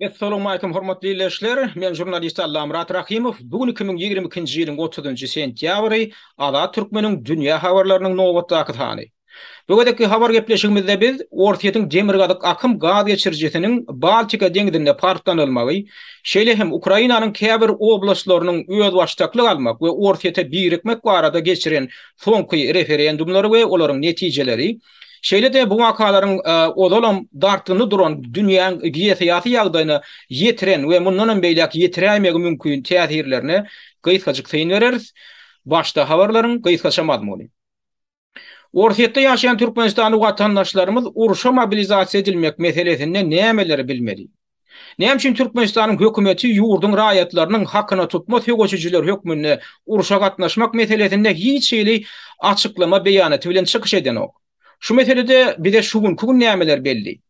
Essalawmalikim hormatly ildeşler! Men žurnalist Allamyrat Rahymow. Bu gün 2022-nji ýylyň 30-njy sentýabry Azat Türkmeniň dünýä habarlarynyň nobatdaky sany. Bu gezekki habar gepleşigimizde biz Orsýetiň Demirgazyk akym gaz geçirijisiniň Baltika deňzinde partlanylmagy, şeýle hem Ukrainanyň käbir oblastlarynyň özbaşdaklyk almak we Orsýete birikmek barada geçiren soňky referendumlary we olaryň netijeleri, Şeýle-de bu wakalaryň ozalam dartgynly duran dünýäň geosyýasy ýagdaýyna ýetiren we mundanam beýläk ýetiräýmegi mümkin täsirlerine gysgajyk syn bereris. Başda habarlaryň gysgaça mazmuny. Orsýetde ýaşaýan türkmenistanly watandaşlarymyz urşa mobilizasiýa edilmek meselesinde nämeleri bilmeli? Näme üçin Türkmenistanyň hökümeti ýurduň raýatlarynyň hakyna tutma söweşijiler hökmünde urşa gatnaşmak meselesinde hiç hili açyklama beýanaty bilen çykyş edenok? Şu meselede bize şu günki gün nämeler belli?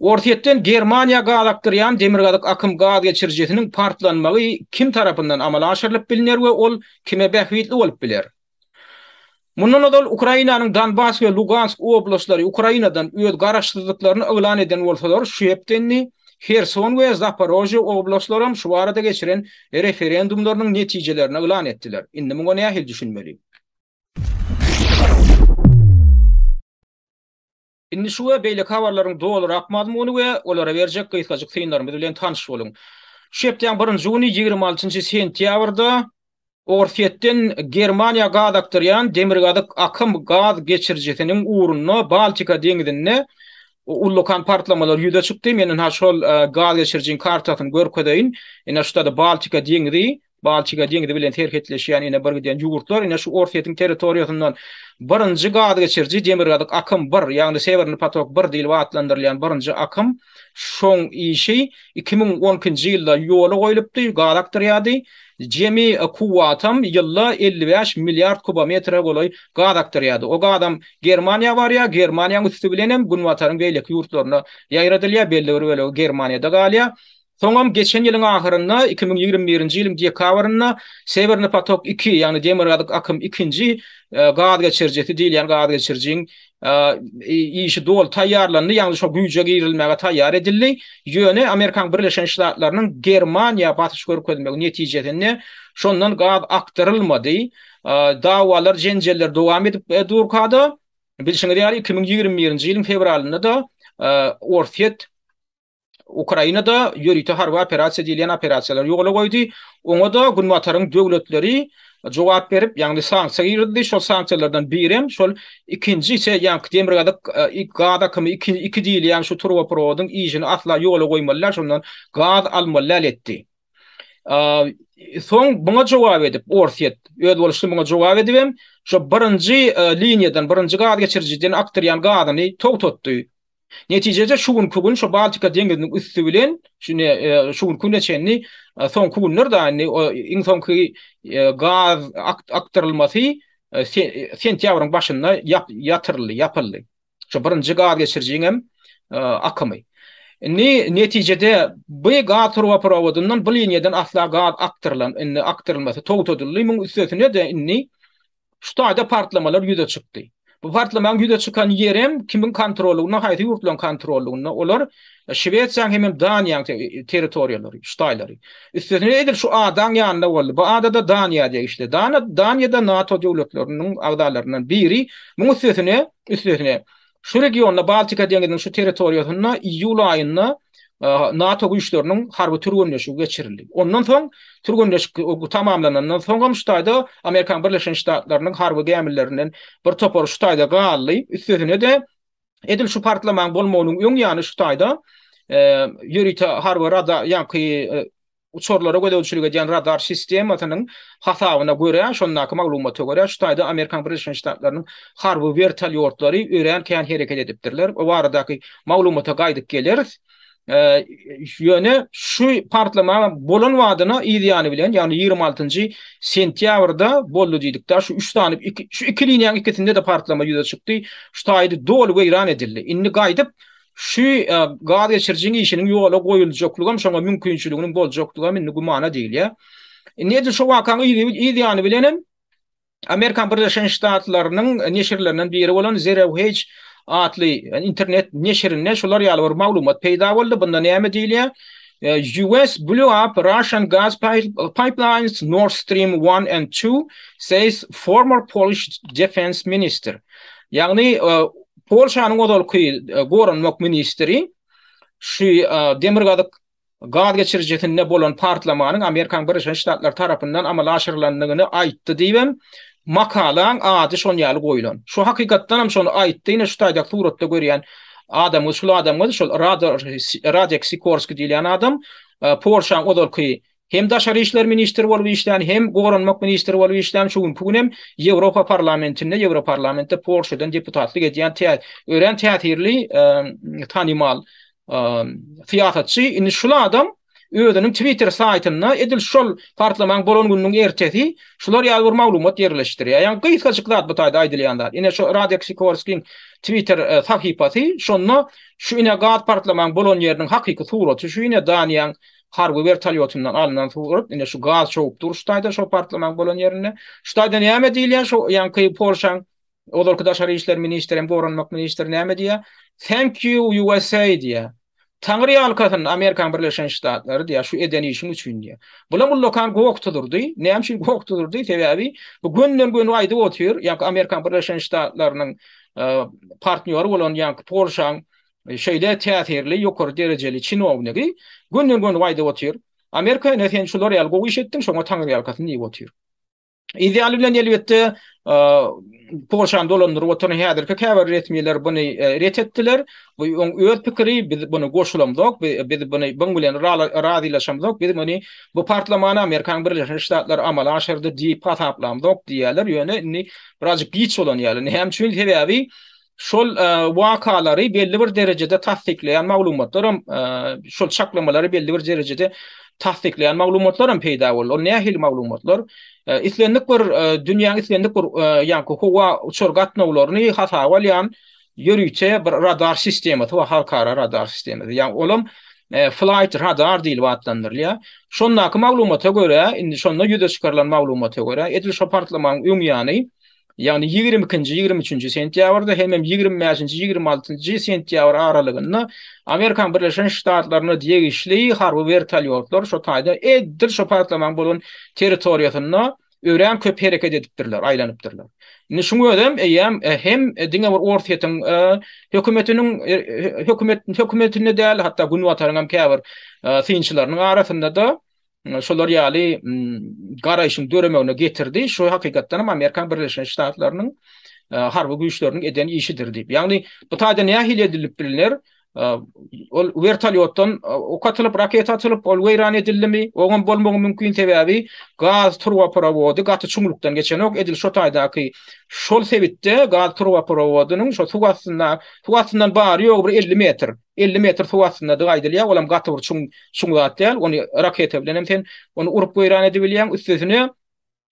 Orsýetden Germaniýa gaz akdyrýan Demirgazyk akym gaz geçirijisiniň partlanmagy kim tarapyndan amala aşyrylyp bilner we ol kime bähbitli bolup biler? Mundan ozal Ukrainanyň Donbas we Lugansk oblastlary Ukrainadan öz garaşsyzlyklaryny yglan eden bolsalar, şu hepde indi Herson we Zaporožýe oblastlaram şu barada geçiren referendumlarynyň netijelerini yglan etdiler. Indi muňa nähili düşünmeli? Indi şu we beýleki habarlaryň dolurak mazmuny we olara berjek gysgajyk synlarymyz bilen tanyş boluň. Şu hepdäň birinji güni 26-njy sentýabrda Orsýetden Germaniýa gaz akdyrýan Demirgazyk akym gaz geçirijisiniň ugrunda Baltika deňzinde ullakan partlamalar ýüze çykdy. Men ynha şol gaz geçirijiň kartasyny görkezeýin. Ine şuda-da Baltika deňzi. Baltika deňzi bilen serhetleşýän ine bir giden ýurtlar ine şu Orsýetiň territoriýasyndan birinji gaz geçiriji Demirgazyk akym bir, ýagny Sewernyý potok bir diýlip atlandyrylýan birinji akym şoň işi 2012-nji ýylda ýola goýlupdy, gaz akdyrýardy. Jemi kuwwatam ýylda 55 milliard kubometre golaý gaz akdyrýardy. O gazam Germaniýa barýar, Germaniýanyň üsti bilenem Günbataryň beýleki ýurtlaryna ýaýradylýar, belli bir bölegi Germaniýada galýar. Soňam geçen ýylyň ahyrynda, 2021-nji ýylyň dekabrynda Sewernyý potok iki, ýagny Demirgazyk akym ikinji gaz geçirijisi diýilýän gaz geçirijiň işi doly taýýarlandy, ýagny şo güýje girilmäge taýýar edildi. Ýöne Amerikanyň Birleşen Ştatlarynyň Germaniýa basyş görkezmegi netijesinde şondan gaz akdyrylmady. Dawalar, jenjeller dowam edip durka-da, bilşiňiz ýaly, 2021-nji ýylyň fewralynda-da Orsýet Ukrainada ýörite harby operasiýa diýilýän operasiýalary ýola goýdy. Oňa-da Günbataryň döwletleri jogap berip, ýagny sanksiýa girizdi. Şol sanksiýalardan birem şol ikinji, ýaňky demirgazyk gaz akymy iki, iki diýilýän şu turbaprowodyň işini asla ýola goýmaly däl, şondan gaz almaly däl etdi. Soň muňa jogap edip, Orsýet özboluşly muňa jogap edibem, şo birinji liniýadan, birinji gaz geçirijiden akdyrýan gazyny togtatdy. Netijede şu günki gün şu Baltika deňiziniň üsti bilen şu şu günki güne çenli soňky günler da indi iň soňky gaz akdyrylmasy sentýabryň başynda ýatyryldy, ýapyldy. Şu birinji gaz geçirijiň hem akymy. Indi netijede bu gaz turbaprowodyndan bu liniýadan asla gaz akdyrylan, indi akdyrylmasy togtadyldy. Muň üstesine-de indi Şu taýda partlamalar ýüze çykdy. Bu partlamaň ýüze çykan ýerem kimiň kontrollygynda, haýsy ýurtlaryň kontrollygynda? Olar Şwesiýanyň hemem Daniýanyň territoriýalary, şu taýlary. Üstesine edil şu adaň ýanynda boldy. Bu ada-da Daniýa degişli. Dana, Daniýa-da NATO döwletleriniň agzalaryndan biri. Muň üstesine, üstesine Şu regionda, Baltika deňziniň şu territoriýasynda iýul aýynda NATO güýçleriniň harby türgenleşigi geçirildi. Ondan soň, türgenleşik tamamlanandan soňam şu taýda Amerikanyň Birleşen Ştatlarynyň harby gämilerinden bir topary şu taýda galdy. Üstesine-de, edil şu partlamaň bolmagynyň öň ýany şu taýda ýörite harby radar, ýaňky Uçarlara gözegçilik edýän radar sistemasynyň hasabyna görä, şondaky maglumata görä, şu taýda Amerikanyň Birleşen Ştatlarynyň harby wertolýotlary örän kän hereket edipdirler. O baradaky maglumata gaýdyp geleris. Ýöne şu partlama bolan badyna yz ýany bilen, ýagny 26-njy sentýabrda boldy diýdik-de, şu üç sany, şu iki liniýanyň ikisinde-de partlama ýüze çykdy. Şu taýda doly weýran edildi. Indi gaýdyp Şu gaz geçirijiň işiniň ýola goýuljaklygam, şoňa mümkinçiliginiň boljaklygam indi gümana diýilýär. Indi edil şu wakaň yz ýany bilenem Amerikan Birleşen Ştatlarynyň neşirlerinden biri bolan Zero Hedge atly internet neşirinde şular ýaly bir maglumat peýda boldy. Bunda näme diýilýär? US blew up Russian gas pipelines Nord Stream 1 and 2, says former Polish defense minister. Ýagny Polşanyň ozalky goranmak ministri şu demirgazyk gaz geçirijisinde bolan partlamanyň Amerikanyň Birleşen Ştatlary tarapyndan amala aşyrylandygyny aýtdy diýibem makalaň ady şon ýaly goýlan. Şu hakykatdan hem şony aýtdy ine şu taýda suratda görýän adamyňyz şul adamyňyz şol Radek Sikorski diýilýän adam Polşaň ozalky hem daşary işler ministri bolup işlän hem goranmak ministri bolup işlän şu günki gün hem Ýewropa parlamentinde Ýewroparlamentde Polşadan deputatlyk edýän örän täsirli tanymal syýasatçy indi şul adam özüniň Twitter saýtynda edil şol partlamaň bolan gününiň ertesi şular ýaly bir maglumat ýerleşdirýär. Ýagny gysgajyk zat bu taýda aýdylýan zat. Ine şu Radek Sikorskiň Twitter e, sahypasy şonda şu ine gaz partlamaň bolan ýeriniň hakyky suraty şu ine Daniýaň harby wertolýotyndan alnan surat. Ine şu gaz çowup dur şu taýda şo partlamaň bolan ýerinde. Şu taýda näme diýilýär şu ýaňky Polşaň Ozalky daşary işler ministri hem goranmak ministri näme diýýär? Thank you USA diýýär. Taňry ýalkasyn Amerikanyň Birleşen Ştatlary diýýär, şu eden işiň üçin diýýär. Bulam ullakan gok tuzurdy. Näme üçin gok tuzurdy? Sebäbi bu gönden-göni aýdyp otyr, ýaňky Amerikanyň Birleşen Ştatlarynyň e, partnýory bolan ýaňky Polşaň e, şeýle täsirli ýokary derejeli çinownigi gönden-göni aýdyp otyr. Amerika ine sen şular ýaly gowy iş etdiň, şoňa taňry ýalkasyn diýip otyr. Idealy bilen elbetde Polşany dolandyryp oturan häzirki käbir resmiler buny ret etdiler. Bu oň öz pikiri, biz buny goşulamzok, biz buny buň bilen razylaşamzok, biz muny bu partlamany Amerikanyň Birleşen Ştatlary amala aşyrdy diýip hasaplamzok diýýärler. Ýöne indi birazjyk giç bolan ýaly. Näme üçin? Sebäbi Şol wakalary belli bir derejede tassyklaýan maglumatlaram, şol çaklamalary belli bir derejede tassyklaýan maglumatlaram peýda boldy. Ol nähili maglumatlar? Islendik bir dünýäň islendik bir ýaňky howa uçar gatnawlaryny hasaba alýan ýörite bir radar sistemasy bar, halkara radar sistemasy. Ýagny olam Flight Radar diýlip atlandyrylýar. Şondaky maglumata görä, indi şonda ýüze çykarylan maglumata görä, edil şo partlamanyň öň ýany Ýagny 22-nji, 23-nji sentýabrda hemem 25-nji, 26-njy sentýabr aralygynda Amerikanyň Birleşen Ştatlaryna degişli harby wertolýotlar şo taýda edil şo partlamaň bolan territoriýasynda örän köp hereket edipdirler, aýlanypdyrlar. Indi şuň özem eýýäm e, hem diňe bir Orsýetiň e, hökümetiniň e, hökümet hökümetinde däl, hatda Günbataryň hem käbir synçylarynyň arasynda-da şolar ýaly garaýşyň döremegine getirdi. Şu hakykatdan hem Amerikan Birleşen Ştatlarynyň e, harby güýçleriniň eden işidir diýip. Ýagny bu taýda nähili edilip biliner? E, ol wertolýotdan e, ok atylyp, raketa atylyp, ol weýran edildimi? Oňam bolmagy mümkin sebäbi gaz turbaprowody gaty çuňlukdan geçenok. Edil şo taýdaky şol sebitde gaz turbaprowodynyň şo suw astynda, suw astyndan bary ýogy bir 50 metr 50 metr suw astyndadygy aýdylýar. Olam gaty bir çuň çuň zat däl. Ony raketa bilen hem sen ony urup weýran edibilýäň. Üstesine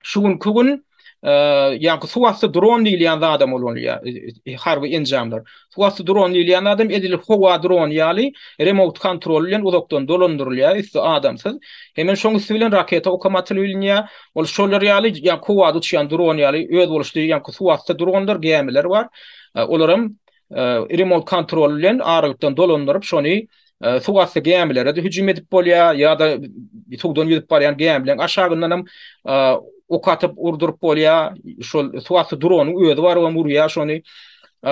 şu günki gün e, ýaňky suw asty dron diýilýän zadam ulanylýar, e, harby enjamlar. Suw asty dron diýilýän zadam edil howa drony ýaly remote kontrol bilen uzakdan dolandyrylýar, üsti adamsyz. Hemen şoň üsti bilen raketa okam atylyp bilinýär. Ol şolar ýaly ýaňky howada uçýan dron ýaly özboluşly ýaňky suw asty dronlar, gämiler bar. E, olaram remot kontrol bilen aralykdan dolandyryp şony suw asty gämilere-de hüjüm edip bolýar ýa-da suwdan ýüzüp barýan gämileriň aşagyndan hem ok atyp urduryp bolýar. Şol suw asty dronyň özi barybam urýar şony.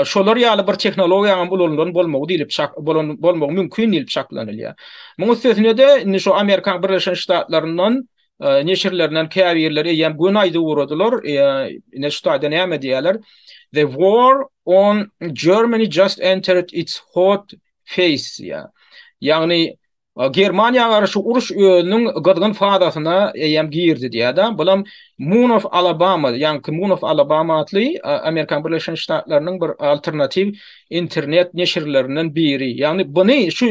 Şolar ýaly bir tehnologiýanyň hem ulanylan bolmagy diýlip çak bolan bolmagy mümkin diýlip çaklanylýar. Munuň üstesine-de indi şu Amerikanyň Birleşen Ştatlaryndan neşirlerinden käbirleri eýýäm göni aýdyp ugradylar. Ine şu taýda näme diýýärler? The war on Germany just entered its hot phase diýýär. Ýagny Germaniýa garşy uruş özüniň gyzgyn fazasyna eýýäm girdi diýýär-de. Bulam Moon of Alabama, ýagny Moon of Alabama atly Amerikan Birleşen Ştatlarynyň bir alternatiw internet neşirlerinden biri. Ýagny buny şu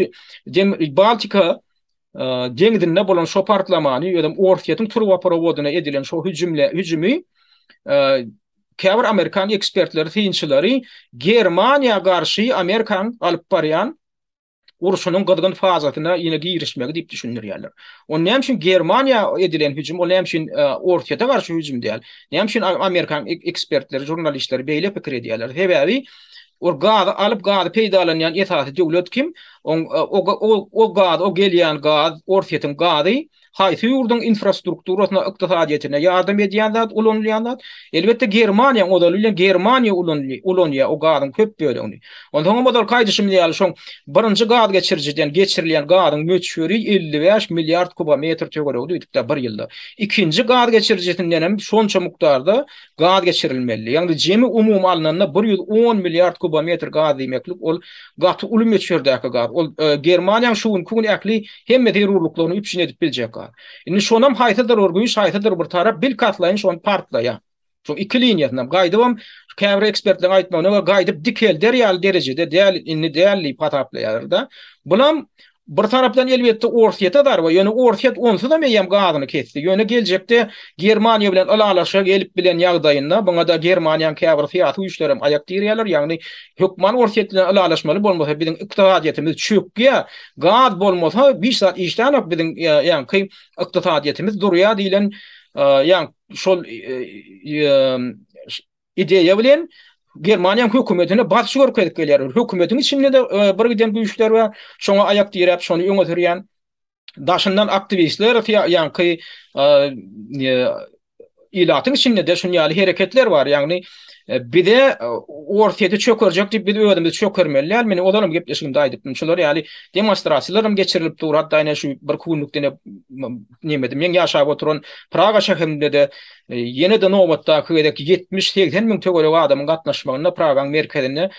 Baltika deňzinde bolan şo partlamany, özem Orsýetiň turbaprowodyna edilen şo hüjümle hüjümi käbir amerikan ekspertleri, synçylary Germaniýa garşy Amerikanyň alyp barýan urşunyň gyzgyn fazasyna ýene girişmegi diýip düşündirýärler. Ony näme üçin Germaniýa edilen hüjüm, ol näme üçin Orsýete garşy hüjüm däl? Näme üçin amerikan ekspertleri, žurnalistleri beýle pikir edýärler? Sebäbi. Ol gazy alyp, gazy peýdalanýan esasy döwlet kim? Oň o o gaz, o gelýän gaz, Orsýetiň gazy haýsy ýurduň infrastrukturasyna, ykdysadyýetine ýardam edýän zat, ulanylýan zat? Elbetde Germaniýaň, ozaly bilen Germaniýa ulanýar o gazyň köp bölegini. Onsoňam ozalky aýdyşymyz ýaly şoň birinji gaz geçirijiden geçirilýän gazyň möçberi 55 milliard kubometr töweregi diýdik-dä bir ýylda. Ikinji gaz geçirijisindenem şonça mukdarda gaz geçirilmeli. Ýagny jemi umumy alnanda 110 milliard kubometr gaz diýmeklik ol gaty uly möçberdäki gaz. Ol Germaniýanyň şu günki gün ähli hemme zerurlyklaryny üpjün edip biljek gaz. Indi şonam haýsydyr bir güýç, haýsydyr bir tarap bilkastlaýyn şony partlaýar. Şo iki liniýasynam gaýdybam käbir ekspertleriň aýtmagyna görä gaýdyp dikelder ýaly derejede däl, indi däl diýip hasaplaýarlar-da. Bulam bir tarapdan elbetde Orsýete zarba, ýöne Orsýet onsuzam eýýäm gazyny kesdi. Ýöne geljekde Germaniýa bilen ylalaşyga gelip bilen ýagdaýynda, buňa-da Germaniýanyň käbir syýasy güýçlerem aýak direýärler, ýagny hökman Orsýet bilen ylalaşmaly bolmasa biziň ykdysadyýetimiz çökýär, gaz bolmasa hiç zat işlänok biziň ýaňky ykdysadyýetimiz durýar diýlen ýaňky şol ideýa bilen Germaniýanyň hökümetine basyş görkezip gelýär. Hökümetiň içinde-de bir giden güýçler bar. Şoňa aýak diräp, şony öňe sürýän daşyndan aktiwistler, ýaňky ilatyň içinde-de şuny ýaly hereketler bar. Ýagny bize Orsýeti çökerjek diýip biz özümizi çökermeli däl. Men ozalam gepleşigimde aýdypdym. Şular ýaly demonstrasiýalar hem geçirilip dur. Hatda ine şu bir günlükde nemede men ýaşap oturan Praga şäherinde-de ýene-de nobatdaky gezek 70-80 müň töweregi adamyň gatnaşmagynda Pragaň merkezinde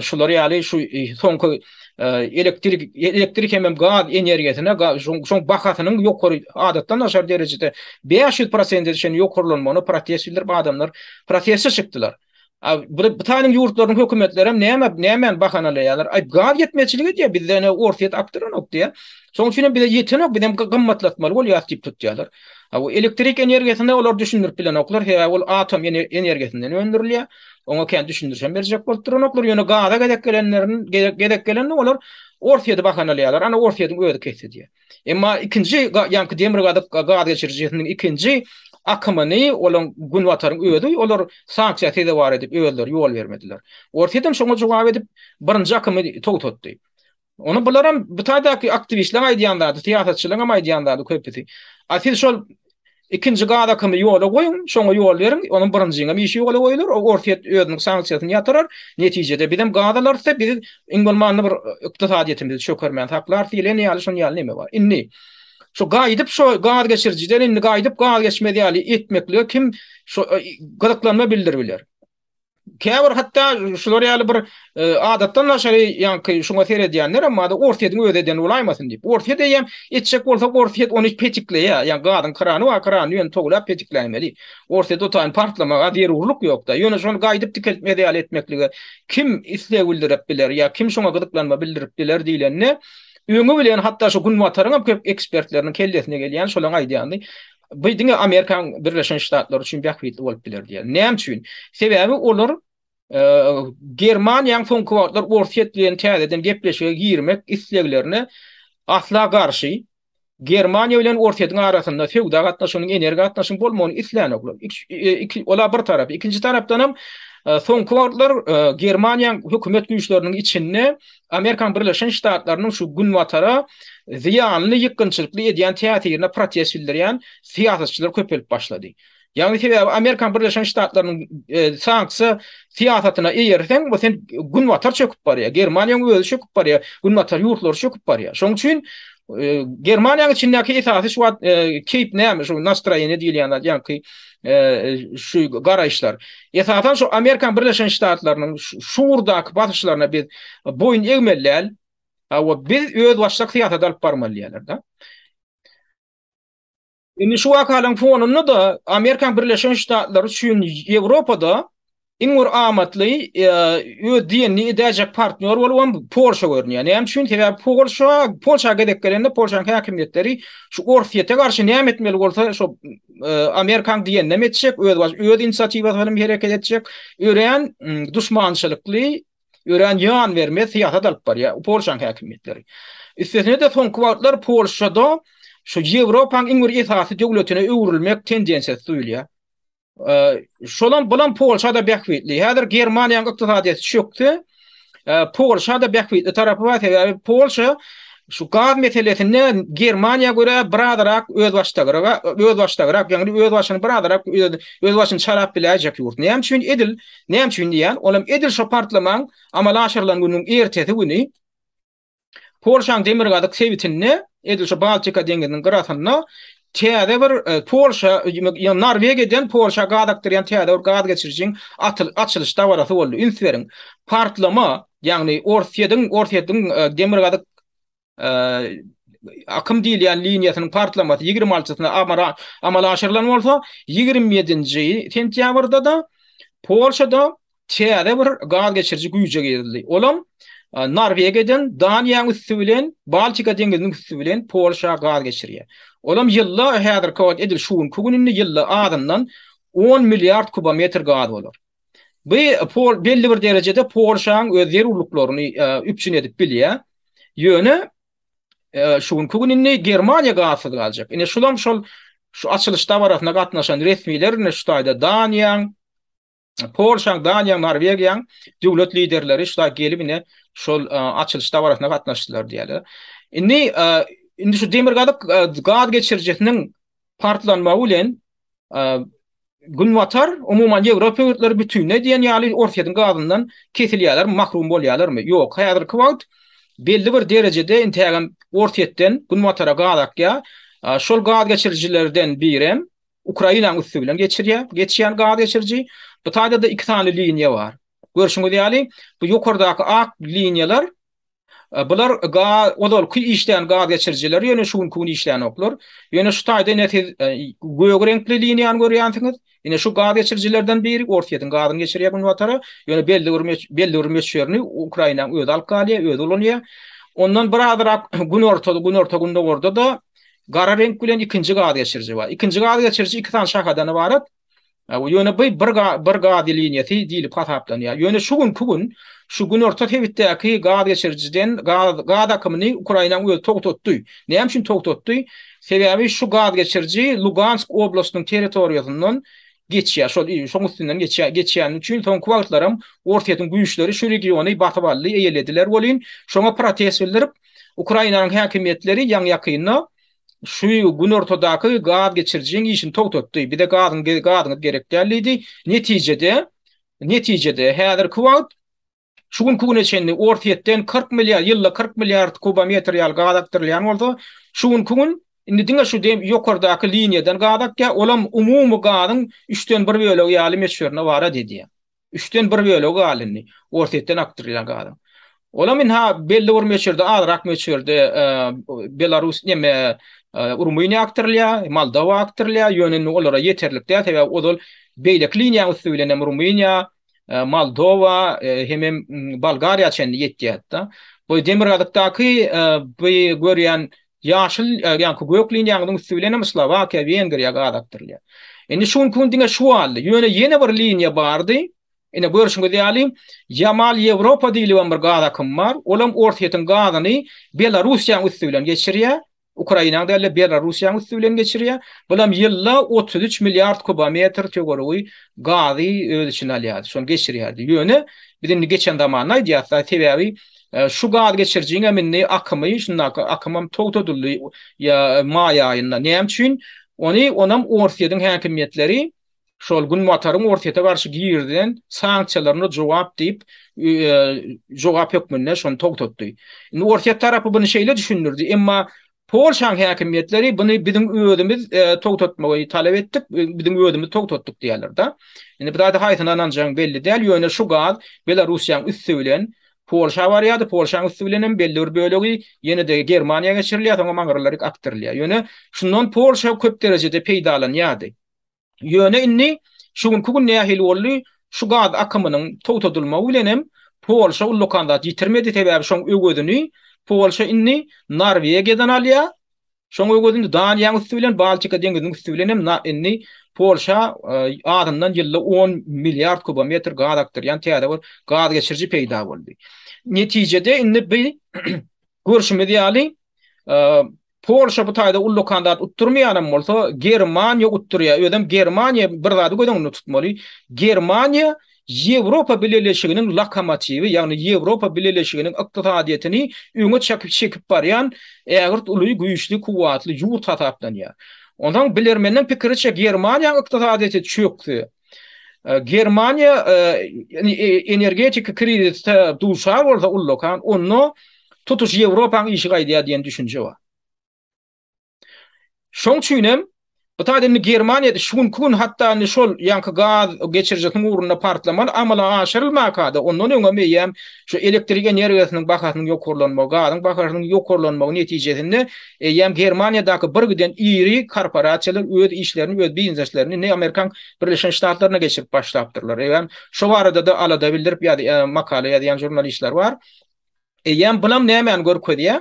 şular ýaly şu soňky elektrik elektrik hemem gaz energiýasyna şoň bahasynyň ýokary adatdan daşary derejede 500 prosente çenli ýokarlanmagyna protest bildirip adamlar proteste çykdylar. A bu Hytaýyň ýurtlarynyň hökümetleri hem näme nämäni bahanalaýarlar? Aý gaz ýetmezçilik edýär, bizde ine Orsýet akdyranok diýýär. Şonuň üçin hem bize ýetenok, biz hem gymmatlatmaly bolýarys diýip tutýarlar. A bu elektrik energiýasyny olar düşündirip bilenoklar, sebäbi ol atom energiýasyndan öndürilýär. Oňa kän düşündiriş hem berjek bolup duranoklar. Ýöne gaza gezek gelenlerin gezek gelende olar Orsýeti bahanalaýarlar. Ana Orsýetiň özi kesdi diýýär. Emma ikinji ýaňky demirgazyk gaz geçirijisiniň ikinji akymyny olaň günbataryň özi olar sanksiýa sezewar edip özleri ýol bermediler. Orsýet hem şoňa jogap edip birinji akymy togtatdy. Ony bularam bu taýdaky aktiwistleriň aýdýan zady, syýasatçylaryň hem aýdýan zady köpüsi. A siz şol Ikinji gaz akymy ýola goýuň, şoňa ýol beriň, onuň birinjiňem işi ýola goýular, o Orsýet özüniň sanksiýasyny ýatyrar, netijede bizem gaz alarys-da, biz iň bolmanda bir ykdysadyýetimizi çökermän saklarys diýlen ýaly şonuň ýaly neme bar. Indi şu gaýdyp şo gaz geçirijiden indi gaýdyp gaz geçmez ýaly etmeklige kim şo gyzyklanma bildirip biler? Käbir hatda şular ýaly bir adatdan daşary ýaňky şuňa seredýänler hem bar-da, Orsýetiň özi eden bolaýmasyn diýip. Orsýet eýýäm etjek bolsa Orsýet ony petikleýär. Ýa gazyň krany bar, kranyny ýöne towlap petikläýmeli. Orsýet o taýyn partlamaga zerurlyk ýok-da. Ýöne şony gaýdyp dikeltmez ýaly etmeklige kim isleg bildirip biler ýa kim şoňa gyzyklanma bildirip biler diýlende, öňi bilen hatda şu günbataryň hem köp ekspertleriniň kellesine gelýän şolaň aýdýany, Bu diňe Amerikanyň Birleşen Ştatlary üçin bähbitli bolup biler diýýär. Näme üçin? Sebäbi olar Germaniýanyň soňky wagtlar Orsýet bilen täzeden gepleşige girmek isleglerine asla garşy. Germaniýa bilen Orsýetiň arasynda söwda gatnaşygynyň, energiýa gatnaşygynyň bolmagyny islänoklar. Ola bir tarapy. Ikinji tarapdan hem soňky wagtlar Germaniýanyň hökümet güýçleriniň içinde Amerikanyň Birleşen Ştatlarynyň şu Günbatara zyýanly, ýykgynçylykly edýän täsirine protest bildirýän syýasatçylar köpelip başlady. Ýagny sebäbi Amerikanyň Birleşen Ştatlarynyň sanksiýa syýasatyna eýerseň, bu sen Günbatar çöküp barýar, Germaniýanyň özi çöküp barýar, Günbatar ýurtlary çöküp barýar. Şonuň üçin Germaniýanyň içindäki esasy şu wagt keýp näme, şu nastroýeniýe diýilýän zat, ýaňky şu garaýyşlar. Esasan şu Amerikan Birleşen Ştatlarynyň şu ugurdaky basyşlaryna biz boýun egmeli däl. Hawa, biz özbaşdak syýasat alyp barmaly diýýärler-de. Indi şu wakalaryň fonunda-da Amerikan Birleşen Ştatlary üçin Ýewropada iň bir amatly öz diýenini edäýjek partnýor bolubam Polşa görünýär. Näme üçin? Sebäbi Polşa, Polşa gezek gelende Polşanyň häkimiýetleri şu Orsýete garşy näme etmeli bolsa şo Amerikanyň diýeninem etjek, öz baş öz inisiatiwasy bilen hereket etjek, örän duşmançylykly, örän ýan bermez syýasat alyp barýar Polşanyň häkimiýetleri. Üstesine-de soňky wagtlar Polşada şu Ýewropanyň iň bir esasy döwletine öwrülmek tendensiýasy duýulýar. Şolam bulam Polşada bähbitli. Häzir Germaniýanyň ykdysadyýeti çökse, Polşa-da bähbitli tarapy bar, sebäbi Polşa şu gaz meselesinde Germaniýa görä birazrak özbaşdagrak, özbaşdagrak, ýagny öz başyny birazrak öz başyny çarap biläýjek ýurt. Näme üçin edil, näme üçin diýýän, olam edil şo partlamaň amala aşyrylan gününiň ertesi güni Polşaň demirgazyk sebitinde, edil şu Baltika deňziniň gyrasynda täze bir e, Polşa, ýa Norwegiýadan Polşa gaz akdyrýan täze bir gaz geçirijiň açylyş dabarasy boldy. Üns beriň. Partlama, ýagny Orsýetiň, Orsýetiň e, demirgazyk e, akym diýilýän liniýasynyň partlamasy 26-syna amala aşyrylan bolsa, 27-nji sentýabrda-da Polşada täze bir gaz geçiriji güýje girizildi. Olam Norwegiýadan Daniýanyň üsti bilen Baltika deňiziniň üsti bilen Polşa gaz geçirýär. Olam ýylda häzirki wagt edil şu günki gününde ýylda azyndan 10 milliard kubometr gaz bolar. Bu pol belli bir derejede Polşanyň öz zerurlyklaryny üpjün edip bilýär. Ýöne şu günki gün indi Germaniýa gazsyz galjak. Ine şulam şol şu açylyş dabarasyna gatnaşan resmiler ine şu taýda Daniýaň, Polşaň, Daniýaň, Norwegiýaň döwlet liderleri şu gelip ine şol açylyş dabarasyna gatnaşdylar diýýärler. Indi indi şu demirgazyk gaz geçirijisiniň partlanmagy bilen Günbatar, umuman Ýewropa ýurtlary bütinleý diýen ýaly Orsýetiň gazyndan kesilýärlermi, mahrum bolýarlarmy? Ýok. Häzirki wagt belli bir derejede intägem Orsýetden Günbatara gaz akýar. Şol gaz geçirijilerden birem Ukrainanyň üsti bilen geçirýär, geçýän gaz geçiriji. Bu taýda-da iki sany liniýa bar. Görşüňiz ýaly, bu ýokardaky ak liniýalar bular gaz ozalky işleýän gaz geçirijiler, ýöne şu günki gün işlänoklar. Ýöne şu taýda ine siz gök reňkli liniýany görýänsiňiz. Ine şu gaz geçirijilerden biri Orsýetiň gazyny geçirýär günbatara. Ýöne belli bir belli bir möçberini Ukrainanyň özi alyp galýar, özi ulanýar. Ondan birazrak günorta, günorta-gündogarda-da Gara reňk bilen ikinji gaz geçiriji bar. Ikinji gaz geçiriji iki sany şahadan ybarat. Ýöne bu bir bir gaz liniýasy diýlip hasaplanýar. Ýöne şu günki gün şu günorta sebitdäki gaz geçirijiden gaz gaz akymyny Ukrainanyň özi togtatdy. Näme üçin togtatdy? Sebäbi şu gaz geçiriji Lugansk oblastynyň territoriýasyndan geçýär. Şol şoň üstünden geçýär. Geçýäni üçin soňky wagtlaram Orsýetiň güýçleri şu regiony basyp aldy, eýelediler welin, şoňa protest bildirip, Ukrainanyň häkimiýetleri ýaňy-ýakynda şu günortadaky gaz geçirijiň işini togtatdy. Bize gazyň gazyňyz gerek däl diýdi. Netijede, netijede häzirki wagt şu günki güne çenli Orsýetden 40 milliard, ýylda 40 milliard kubometr ýaly gaz akdyrylýan bolsa, şu günki gün indi diňe şu dem ýokardaky liniýadan gaz akýar, olam umumy gazyň üçden bir bölegi ýaly möçberine barat edýär. Üçden bir bölegi galdy indi Orsýetden akdyrylýan gazyň. Olam ynha belli bir möçberde, azrak möçberde Belarus neme Rumyniýa akdyrylýar, Moldowa akdyrylýar, ýöne indi olara ýeterlik däl, sebäbi ozal beýleki liniýanyň üsti bilen hem Rumyniýa, Moldowa hemem Bolgariýa çenli ýetýärdi-de. Bu demirgazykdaky bu görýän Ýaşyl, ýaňky gök liniýaňyzyň üsti bilen hem Slowakiýa, Wengriýa gaz akdyrylýar. Indi şu günki gün diňe şu galdy. Ýöne ýene bir liniýa bardy. Ine görşüňiz ýaly, Ýamal-Ýewropa diýlibem bir gaz akymy bar. Olam Orsýetiň gazyny Belarussiýanyň üsti bilen geçirýär. Ukrainanyň däl-de, Belarussiýanyň üsti bilen geçirýär. Bulam ýylda 33 milliard kubometr töweregi gazy öz içine alýardy, şony geçirýärdi. Ýöne biz indi geçen zamanda aýdýarys-da, sebäbi Şu gaz geçirijiňem indi akymy, şundaky akymam togtadyldy ýa maý aýynda. Näme üçin? Ony onam Orsýetiň häkimiýetleri şol Günbataryň Orsýete garşy girizilen sanksiýalaryna jogap diýip, jogap hökmünde şony togtatdy. Indi Orsýet tarapy buny şeýle düşündirdi, emma Polşaň häkimiýetleri buny biziň özümiz togtatmagy talap etdik, biziň özümiz togtatdyk diýýärler-de. Indi bu zada haýsyna ynanjagyň belli däl, ýöne şu gaz Belarussiýanyň üsti bilen Polşa barýardy, Polşanyň üsti bilen hem belli bir bölegi ýene-de Germaniýa geçirilýär, soňam aňrylaryk akdyrylýar. Ýöne şundan Polşa köp derejede peýdalanýardy. Ýöne indi şu günki gün nähili boldy, şu gaz akymynyň togtadylmagy bilen hem Polşa ullakan zat ýitirmedi, sebäbi şoň öwezini Polşa indi Norwegiýadan alýar. Şoň öwezini Daniýanyň üsti bilen, Baltika deňziniň üsti bilen hem indi Polşa azyndan ýylda on milliard kubometr gaz akdyrýan täze bir gaz geçiriji peýda boldy. Netijede indi bi görşümiz ýaly Polşa bu taýda ullakan zat utdurmaýanam bolsa, Germaniýa utdurýar. Özem Germaniýa bir zady göz öňünde tutmaly. Germaniýa. Ýewropa Bileleşiginiň lokomotiwi, ýagny Ýewropa Bileleşiginiň ykdysadyýetini öňe çekip çekip barýan ägirt uly, güýçli, kuwwatly ýurt hasaplanýar. Onsoň bilermenleň pikiriçe Germaniýanyň ykdysadyýeti çökse, Germaniýa energetiki krizise duçar bolsa ullakan, onda tutuş Ýewropaň işi gaýdýar diýen düşünje bar. Şoň üçin hem bu taýda indi Germaniýada şu günki gün hatda indi şol ýaňky gaz geçirijisiniň ugrunda partlama amala aşyrylmaka-da, ondan öňem eýýäm şu elektrik energiýasynyň bahasynyň ýokarlanmagy, gazyň bahasynyň ýokarlanmagy netijesinde eýýäm Germaniýadaky bir giden iri korporasiýalar öz işlerini, öz bizneslerini indi Amerikan Birleşen Ştatlaryna geçirip başlapdyrlar. Eýýäm şo barada-da alada bildirip makala ýazýan žurnalistler bar. Eýýäm bulam nämäni görkezýär?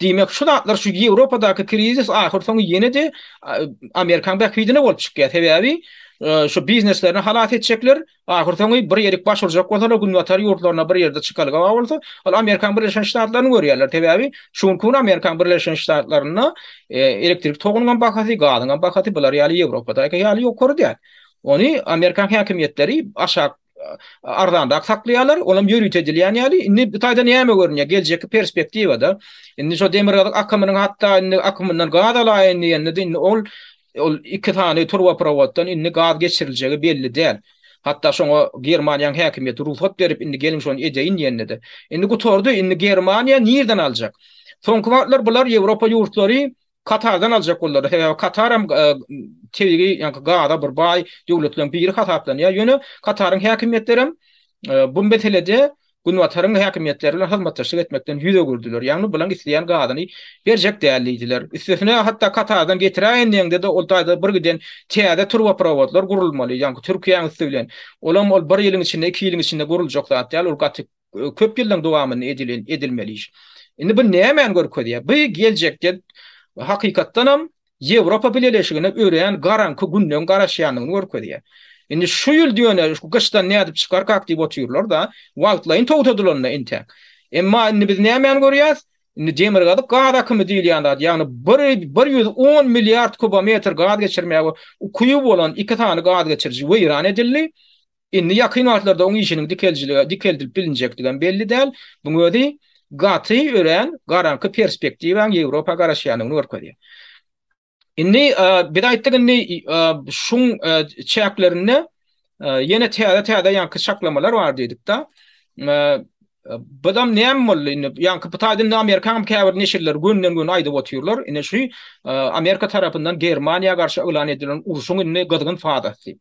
Diýmek, şu zatlar şu Ýewropadaky krizis ahyrsoňy ýene-de Amerikanyň bähbidine bolup çykýar. Sebäbi şu bizneslerini halas etjekler, ahyrsoňy bir ýerik baş urjak bolsalar, günbatar ýurtlaryna bir ýerde çykalga bar bolsa, ol Amerikanyň Birleşen Ştatlaryny görýärler. Sebäbi şu günki gün Amerikanyň Birleşen Ştatlarynda elektrik togunyňam bahasy, gazyňam bahasy bular ýaly Ýewropadaky ýaly ýokary däl. Ony Amerikan häkimiýetleri aşak arzanrak saklaýarlar, olam ýörite edilýän ýaly. Indi bu taýda näme görünýär? Geljekki perspektiwada indi şo demirgazyk akymynyň hatda indi akymyndan gaz alaýyn diýende-de indi ol ol iki sany turboprawoddan indi gaz geçiriljegi belli däl. Hatda şoňa Germaniýanyň häkimiýeti rugsat berip indi geliň şony edeýin diýende-de. Indi gutardy, indi Germaniýa nirden aljak? Soňky wagtlar bular Ýewropa ýurtlary Katardan aljak boldular. Sebäbi Katar hem tebigy, ýagny gaza bir baý döwletleriň biri hasaplanýar. Ýöne Kataryň häkimiýetleri hem bu meselede Günbataryň häkimiýetleri bilen hyzmatdaşlyk etmekden ýüz öwürdiler. Ýagny bulaň isleýän gazyny berjek däl diýdiler. Üstesine hatda Katardan getiräýen diýeňde-de ol taýda bir giden täze turbaprowodlar gurulmaly, ýagny Türkiýäň üsti bilen. Olam ol bir ýylyň içinde, iki ýylyň içinde guruljak zat däl, ol gaty köp ýyllaryň dowamynda edilen edilmeli iş. Indi bu nämäni görkezýär? Bu geljekde hakykatdanam Ýewropa Bileleşigine örän garaňky günleň garaşýandygyny görkezýär. Indi şu ýyl ýöne şu gyşdan nädip çykarkak diýip otyrlar-da, wagtlaýyn togtadylanda entäk. Emma indi biz nämäni görýäs? Indi demirgazyk gaz akymy diýilýän zat, ýagny bir 110 milliard kubometr gaz geçirmäge ukyby bolan iki sany gaz geçiriji weýran edildi. Indi ýakyn wagtlarda oň işiniň dikeljiligi, dikeldilip bilinjekdigem belli däl. Muň özi gaty örän garaňky perspektiwaň Ýewropa garaşýandygyny görkezýär. Indi biz aýtdyk indi şuň çäklerinde ýene täze-täze ýaňky çaklamalar bar diýdik-de. Budam näme boldy indi? Ýaňky bu taýda indi Amerikanyň käbir neşirleri gönden-göni aýdyp otyrlar. Ine şu Amerika tarapyndan Germaniýa garşy yglan edilen urşuň indi gyzgyn fazasy diýip.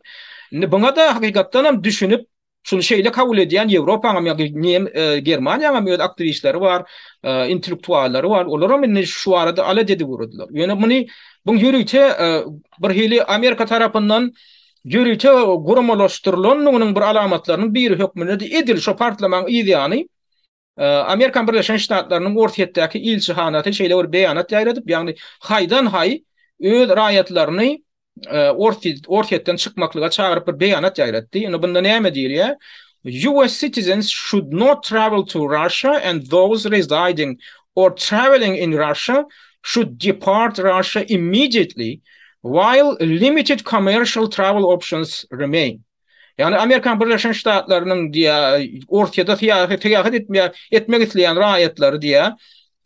Indi buňa-da hakykatdan hem düşünip, şuny şeýle kabul edýän Ýewropanyň hem ýa Germaniýanyň hem öz aktiwistleri bar, intellektuallary bar. Olar hem indi şu barada alada edip ugradylar. Ýöne muny buň ýörite bir hili Amerika tarapyndan ýörite guramalaşdyrylandygynyň bir alamatlarynyň biri hökmünde-de edil şo partlamaň yz ýany Amerikan Birleşen Ştatlarynyň Orsýetdäki ilçihanasy şeýle bir beýanat ýaýradyp, ýagny haýdan-haý öz raýatlaryny Orsýetden çykmaklyga çagyryp bir beýanat ýaýratdy. Indi bunda näme diýilýär? US citizens should not travel to Russia and those residing or traveling in Russia should depart Russia immediately While limited commercial travel options remain. Ýagny Amerikan Birleşen Ştatlarynyň diýä Orsýete syýahat syýahat etmeýär, etmek isleýän raýatlary diýä